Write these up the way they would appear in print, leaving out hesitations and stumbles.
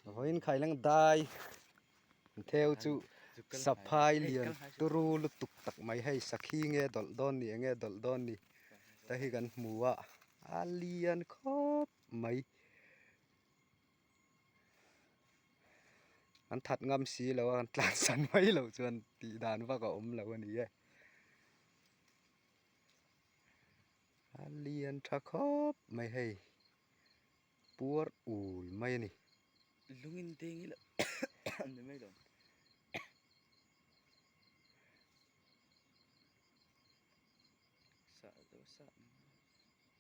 Vawiin khaileng dai theu chu saphai lian turu lutuk tak mai hei sakhi nge dawlh dawn ni enge dawlh dawn ni te hi kan hmu a a lian khawp mai an that ngam si lo a an tlan san mai loh chuan tih dan vak a awm lo a ni e a lian tha khawp mai hei. Puar ul mai a ni. Lungin deng ila an ni mai lo. Sah lo sah.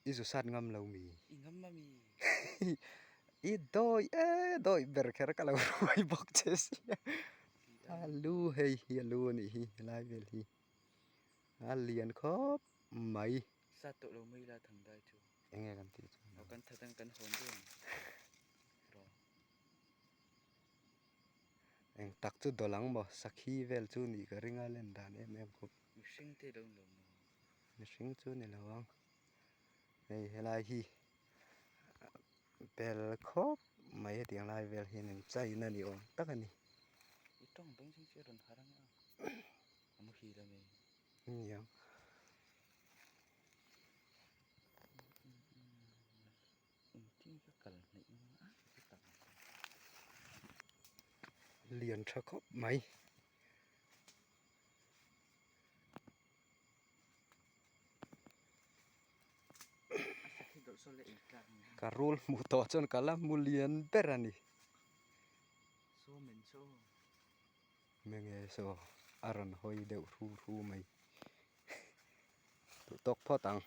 I zu sat ngam lo mi. I ngam a mi. I dawi e dawi ber kher ka lo ruai bawk che sia. A lu hei hi a lu a nih hi helai vel hi. A lian khawp mai. Sat tawh lo mai la thang dai chu. Enge kan tih chu Aw kan that ang kan hawn dawn rawh. Eng tak chu dawlh ang maw sakhi vel chu nih ka ring a len dan em em khawp. Mihring te lo ni lo maw? Mihring chu ni lo ang. Hei helai hi bel khawp mai hetiang lai vel hian in chaina ni awm tak a ni. I tawng beng chhung chu i rawn harh ang a, a muhil a mi. Nia. Lian tha khawp mai. Ka rul hmuh tawh chuan ka la hmu lian ber a ni. Menge saw a rawn hawi deuh hru hru mai. Duh tawk phawt ang.